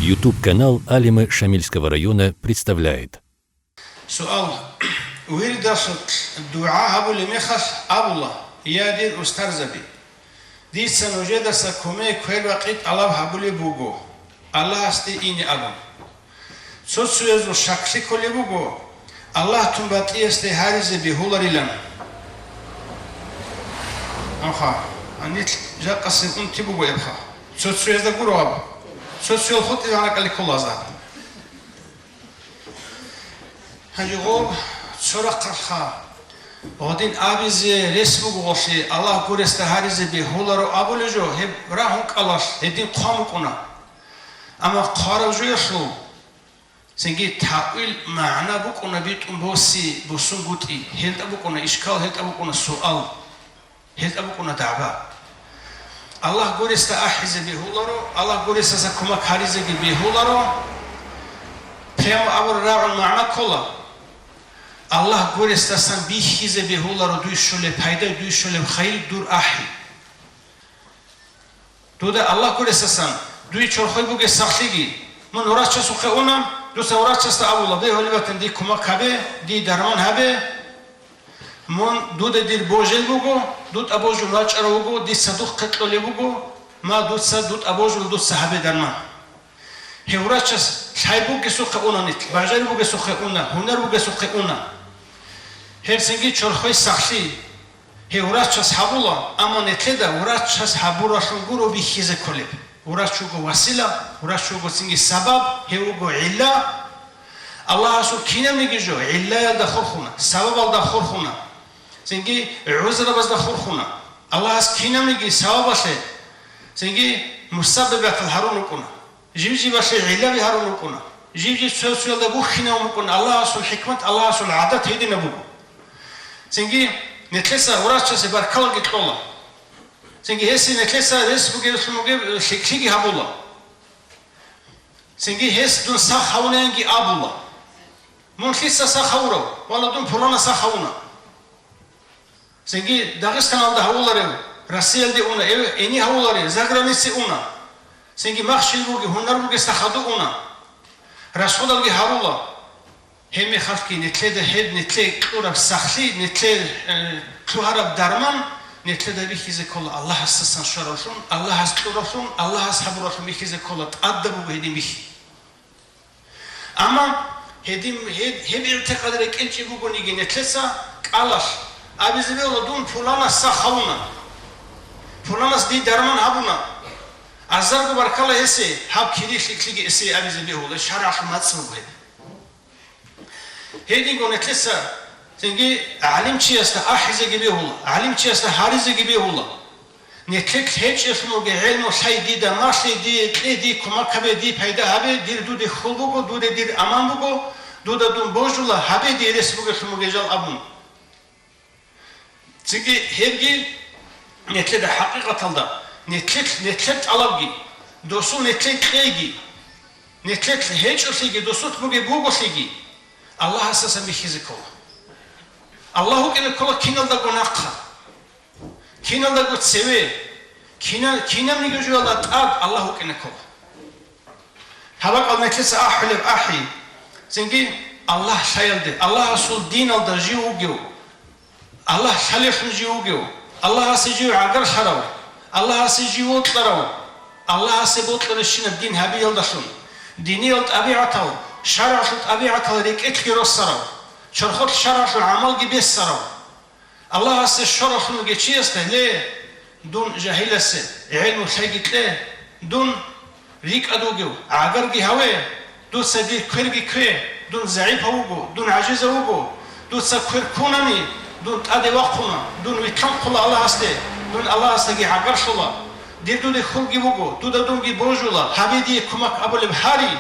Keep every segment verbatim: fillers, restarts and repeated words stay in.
YouTube-канал Алимы Шамильского района представляет. Суал. Вирдалъулъ дугӀа гьабулеб мехалъ абула: «Я дир устарзаби, дица нужедаса кумек, квербакъи тӀалаб гьабулеб буго, Аллагьасде ине», – абун. Цо-цоязул щаклъи кколеб буго, Аллагь тун батӀиясде гьаризе бегьуларилан. Аха, гьанилъ жакъасеб унти буго эбха. Цо-цоязда гуро аб. Цо-цоял хутӀи гьанакӀалде ккола азар. Гьанже гъоб цо рахъалха. Гъодин абизе рес буго гъолъи, Аллагь гуресда гьаризе бегьуларо абулеб жо, гьеб рагьун кӀалалъ гьедин хъван букӀуна. Амма хъвараб жоялъул цинги таъвил магӀна букӀуна битӀун боси бусунгутӀи, гьелда букӀуна ишкал, гьелда букӀуна суал. ГьелтӀа букӀуна дагӀба. Аллагь гуресда ахӀизе бегьуларо, Аллагь гуресдаса кумак гьаризеги бегьуларо. Прямо абураб рагӀун магӀна ккола: Аллагь гуресдасан бихьизе бегьуларо дуй щолеб пайда, дуй щолеб хайир, дур ахӀи. Дуда Аллагь гуресдасан дуй чорхой бугеб сахлъиги, мун врачасухъе уна, дуца врачасда абула: «Бегьулеб батани, дие кумак гьабе, дие дарман гьабе». Мун, дуда дир божел буго, дуда божун вачӀарав вуго, дица духъе кьолеб буго, ма дуца дуда божул, дуца гьабе дарман. Гьев врачас лъай бугесухъе уна нилъ, бажари бугесухъе уна, гьунар бугесухъе уна. Гьеб цинги чорхой сахлъи. Гьев врачас гьабула, амма нилъеда врачас гьабуралъун гуро бихьизе кколеб. Врач вуго васила, врач вуго цинги сабаб, гьев вуго гӀилла. Аллагьасул кинабниги жо гӀиллаялда хурхуна, сабабалда хурхуна, цинги гӀузрабазда хурхуна. Аллагьас кинабниги сабабалъе, цинги мусаббабатал гьарун рукӀуна. Жив-живалъе гӀиллаби гьарун рукӀуна. Жив-жив цо-цоялда бухьинавун букӀуна. Аллагьасул хӀикмат, Аллагьасул гӀадат гьединаб буго. Цинги нилъеца врачасе баркалаги кьола. Цинги гьесие нилъеца рес бугевлъун бугеб лъикӀлъиги гьабула. Цинги гьес дун сах гьавунаянги абула. Мун лъица сах гьавурав? Вала, дун пулана сах гьавуна. Цинги Дагъистаналда гьавуларев, Россиялде уна, эв-, эни гьавуларев, загранице уна. Цинги махщел буги, гьунар бугесда хадув уна. Расходалги гьарула. Гьеб мехалъги нилъеда гьеб нилъее кьураб сахлъи, нилъее, э, лъугьараб дарман нилъеда бихьизе ккола Аллагьасдасан щваравлъун, Аллагьас кьуравлъун, Аллагьас гьабуравлъун бихьизе ккола, тӀадаб буго гьедин бихьи. Амма гьедин, гьеб, гьеб игӀтикъад рекӀелчӀеб бугониги нилъеца кӀалалъ абизе бегьула: «Дун пуланас сах гьавуна, пуланас дие дарман гьабуна». Азарго баркала гьесие, гьаб кири лъикӀлъиги эсие абизе бегьула, шаргӀалъул мацӀ буго гьеб. Гьединго нилъеца цинги гӀалимчиясда ахӀизеги бегьула, гӀалимчиясда гьаризеги бегьула. Нилъелъ гьечӀелъун буго гӀелму лъай дида, малъе дие, кье дие, кумак гьабе, дие пайда гьабе, дир дуде хьул буго, дуде дир аман буго, дуда дун божула, гьабе дие рес бугелъун бугел жал абун. Цинги гьебги нилъеда хӀакъикъаталда, нилъелъ, нилъер тӀалабги, досул нилъее кьейги, нилъелъ гьечӀолъиги, досулъ бугеб буголъиги, Аллагьасдасан бихьизе ккола. Аллагь вукӀине ккола киналдаго нахъа. Киналдаго цеве, кина-, кинабниги жоялда тӀад Аллагь вукӀине ккола. Гьаб бакӀал нилъеца ахӀулеб ахӀи, цинги Аллагь лъаялде, Аллагьасул диналда жив вугев, Аллагь лъалевлъун жив вугев, Аллагьасе жив гӀагарлъарав, Аллагьасе жив вокьарав, Аллагьасе бокьаращинаб дин гьабиялдалъун, диниял тӀабигӀатал, шаргӀалъул тӀабигӀатал рекӀелъги росарав, чорхолъ шаргӀалъул гӀамалги бесарав, Аллагьасе щваравлъун вугев чиясда: «Ле, дун жагьиласе гӀелму лъайги кье, дун рикӀкӀад вугев, гӀагарги гьаве, дуца дир кверги ккве, дун загӀипав вуго, дун гӀажизав вуго, дуца квер ккунани, дун тӀаде вахъуна, дун вилълъанхъула Аллагьасде, дун Аллагьасдаги гӀагарлъула, дир дуде хьулги буго, дуда дунги божула, гьабе дие кумак», – абулеб гьари,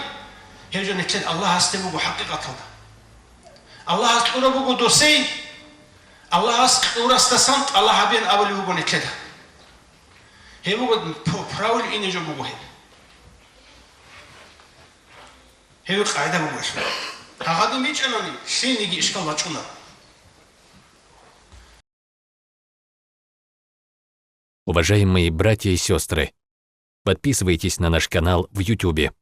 гьеб жо нилъер Аллагьасде буго хӀакъикъаталда. Аллагьас кьураб буго досей, Аллагьас кьурасдасан тӀалаб гьабеян абулеб буго нилъеда. Гьеб буго п-, правил ине жо буго гьеб. Гьеб къагӀида буго гьелъул. Гьагъадин бичӀчӀанани, лъилниги ишкал бачӀуна. Уважаемые братья и сестры, подписывайтесь на наш канал в Ютубе.